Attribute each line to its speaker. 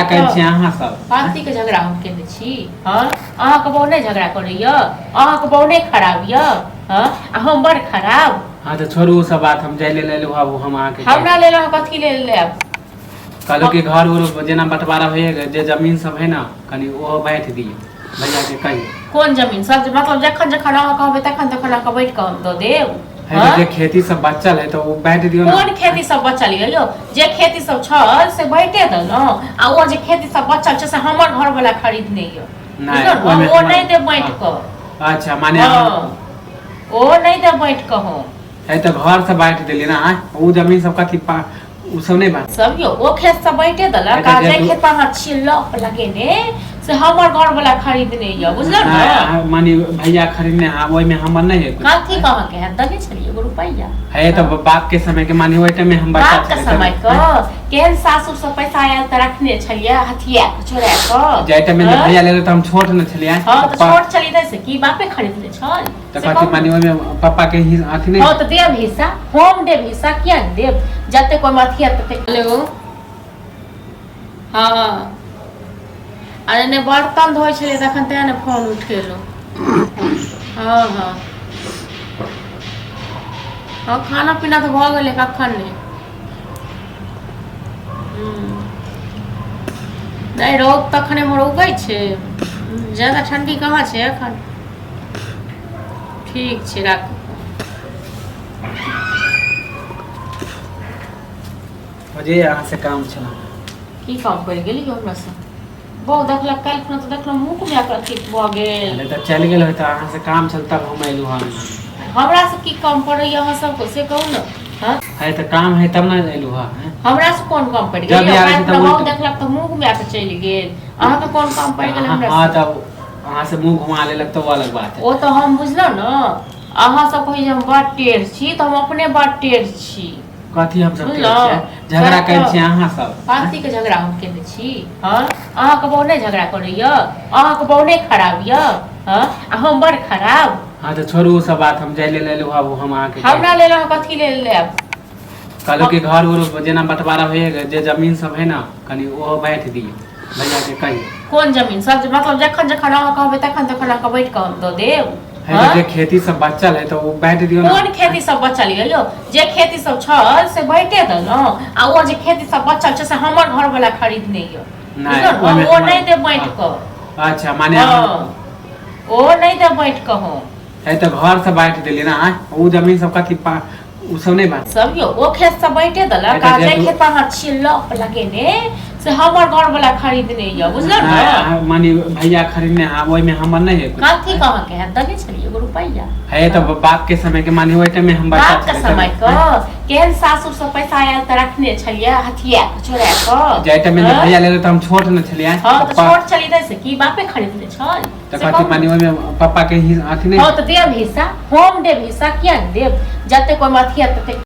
Speaker 1: झगड़ा करै छी अहाँ सब।
Speaker 2: कथी के झगड़ा हम केने छी? हँ, अहाँके बहू नहि झगड़ा करैया? अहाँके बहू नहि खराब यऽ? हँ, आ हम बड़ खराब?
Speaker 1: हँ तऽ छोड़ू ओ सब बात, हम जाय लेल एलहुँ आब हम अहाँके
Speaker 2: हमरा लेल अहाँ कथी लेल लेब?
Speaker 1: कहलहुँ कि घर उर जेना बँटवारा होइए, जे जमीन सब है ने, कनि ओहो बाँटि दियौ, भैयाके कहियौ।
Speaker 2: कोन जमीन सब? मतलब जखन जखन अहाँ कहबै तखन तखन अहाँके बाँटि कऽ हम दऽ देब?
Speaker 1: है तऽ जे खेती सब बचल है तऽ ओ बाँटि दियौ ने।
Speaker 2: कोन खेती सब बचल यऽ यौ? जे खेती सब छल से बाँटे देलहुँ, आ ओ जे खेती सब बचल छै से हमर घरवला खरीदने यऽ।
Speaker 1: नहि,
Speaker 2: बुझलहुँ ने?
Speaker 1: ओहिमे
Speaker 2: ओ
Speaker 1: हमर
Speaker 2: नहि देब बाँटि कऽ।
Speaker 1: अच्छा, माने
Speaker 2: हँ, ओ नहि देब बाँटि कऽ हम।
Speaker 1: है तऽ घर सब बाँटि देलियै ने आँय, ओ जमीन सब कथी पा ओ सब नहि बाँट
Speaker 2: सब यौ, ओ खेत सब बाँटे देलक,
Speaker 1: है
Speaker 2: आ
Speaker 1: तऽ जे
Speaker 2: जे खेत अहाँ छियै लप लगेने से हमर घरवला खरीदने यऽ, बुझलहुँ
Speaker 1: नहि,
Speaker 2: ने?
Speaker 1: अहाँ माने भैया खरीदने, हाँ, ओहिमे हमर नहि है कुछ।
Speaker 2: कथी के अहाँके हैत? देने छलियै एगो रुपैआ?
Speaker 1: है तऽ बाप के समय के, माने ओहि टाइम में हम बच्चा
Speaker 2: बाप के
Speaker 1: छलियै
Speaker 2: समय
Speaker 1: तब।
Speaker 2: के केहन सासुर से पैसा आयल तऽ रखने छलियै हथिया के चोरा कऽ।
Speaker 1: जाहि टाइम में
Speaker 2: हँ?
Speaker 1: भैया लेले तऽ हम छोट ने छलियै।
Speaker 2: हँ तऽ
Speaker 1: पप्पा
Speaker 2: छोट छलियै से की बापे खरीदने छल?
Speaker 1: तऽ
Speaker 2: से
Speaker 1: कथी
Speaker 2: कहू ने।
Speaker 1: माने ओहिमे पप्पा के ही अथी नहि।
Speaker 2: हँ तऽ देब हिस्सा, हम देब हिस्सा, किया नहि देब? जतेक ओहिमे अथी हैत ततेक। हेलो, हँ, अरे नहि, बर्तन धोइ छलियै तखन तेँ ने फोन उठेलहुँ। हँ हँ हँ, खाना पीना तऽ भऽ गेलै कखन ने। नहि, रौद तखन एम्हर उगै छै, ज्यादा ठण्डी कहाँ छै एखन। ठीक छै, राखू।
Speaker 1: जे अहाँ से काम छल।
Speaker 2: की काम पड़ि गेल यौ हमरा से? बहु देखलक काल्हि खुना तऽ देखलहुँ मुँह घुमा कऽ अथी भऽ गेल।
Speaker 1: अरे तऽ चलि गेल होय तऽ अहाँ से काम छल तब हम एलहुँ हन।
Speaker 2: हमरा से की काम पड़ैया अहाँ सबके, से कहू ने? हँ
Speaker 1: है तऽ काम है तब ने एलहुँ हँ।
Speaker 2: हमरा से कोन काम पड़ि
Speaker 1: जब
Speaker 2: गेल?
Speaker 1: भी आबै छै
Speaker 2: काल्हि
Speaker 1: तब
Speaker 2: खुना बहु
Speaker 1: उल्ट
Speaker 2: देखलक तऽ मुँह घुमा कऽ चलि गेल, अहाँके कोन काम पड़ि गेल हमरा
Speaker 1: हँ
Speaker 2: से?
Speaker 1: तब अहाँ से मुँह घुमा लेलक तऽ ओ अलग बात है।
Speaker 2: ओ तऽ हम बुझलहुँ ने, अहाँ सब कहै जे हम बड़ टेढ़ छी, तऽ हम अपने बड़ टेढ़ छी।
Speaker 1: कथी हम सब टेढ़
Speaker 2: बुझलहुँ?
Speaker 1: छियै? झगड़ा करै छियै अहाँ सब।
Speaker 2: कथी के झगड़ा हम केने छी? हँ, अहाँके बहू नहि झगड़ा करैया? अहाँके बहू नहि खराब यऽ? हँ, आ हम बड़ खराब?
Speaker 1: हँ तऽ छोड़ू ओ सब बात, हम जाय लेल एलहुँ आब हम अहाँके
Speaker 2: हमरा लेल अहाँ कथी लेल लेब?
Speaker 1: कहलहुँ कि घर उर जेना बँटवारा होइए, जे जमीन सब है ने, कनि ओहो बाँटि दियौ, भैयाके कहियौ।
Speaker 2: कोन जमीन सब? मतलब जखन जखन अहाँ कहबै तखन तखन अहाँके बाँटि कऽ हम दऽ देब?
Speaker 1: है तऽ जे खेती सब बचल है तऽ ओ बाँटि दियौ ने।
Speaker 2: कोन खेती सब बचल यऽ यौ? जे खेती सब छल से बाँटे देलहुँ, आ ओ जे खेती सब बचल छै से हमर घरवला खरीदने यऽ।
Speaker 1: नहि,
Speaker 2: बुझलहुँ ने?
Speaker 1: ओहिमे
Speaker 2: ओ
Speaker 1: हमर
Speaker 2: नहि देब बाँटि कऽ।
Speaker 1: अच्छा, माने
Speaker 2: हँ, ओ नहि देब बाँटि कऽ हम।
Speaker 1: है तऽ घर सब बाँटि देलियै ने आँय, ओ जमीन सब कथी पा ओ सब नहि बाँट
Speaker 2: सब यौ, ओ खेत सब बाँटे देलक,
Speaker 1: है
Speaker 2: आ
Speaker 1: तऽ
Speaker 2: जे
Speaker 1: जे
Speaker 2: खेत अहाँ छियै लप लगेने से हमर घरवला खरीदने यऽ, बुझलहुँ
Speaker 1: नहि,
Speaker 2: ने?
Speaker 1: अहाँ माने भैया खरीदने, हाँ, ओहिमे हमर नहि है कुछ।
Speaker 2: कथी के अहाँके हैत? देने छलियै एगो रुपैआ?
Speaker 1: है तऽ बाप के समय के, माने ओहि टाइम में हम बच्चा
Speaker 2: बाप के
Speaker 1: छलियै
Speaker 2: समय
Speaker 1: तब।
Speaker 2: के केहन सासुर से पैसा आयल तऽ रखने छलियै हथिया के चोरा कऽ।
Speaker 1: जाहि टाइम में
Speaker 2: हँ?
Speaker 1: भैया लेले तऽ हम छोट ने छलियै।
Speaker 2: हँ तऽ
Speaker 1: पप्पा
Speaker 2: छोट छलियै से की बापे खरीदने छल?
Speaker 1: तऽ
Speaker 2: से
Speaker 1: कथी
Speaker 2: कहू ने।
Speaker 1: माने ओहिमे पप्पा के ही अथी नहि।
Speaker 2: हँ तऽ देब हिस्सा, हम देब हिस्सा, किया नहि देब? जतेक ओहिमे अथी हैत ततेक।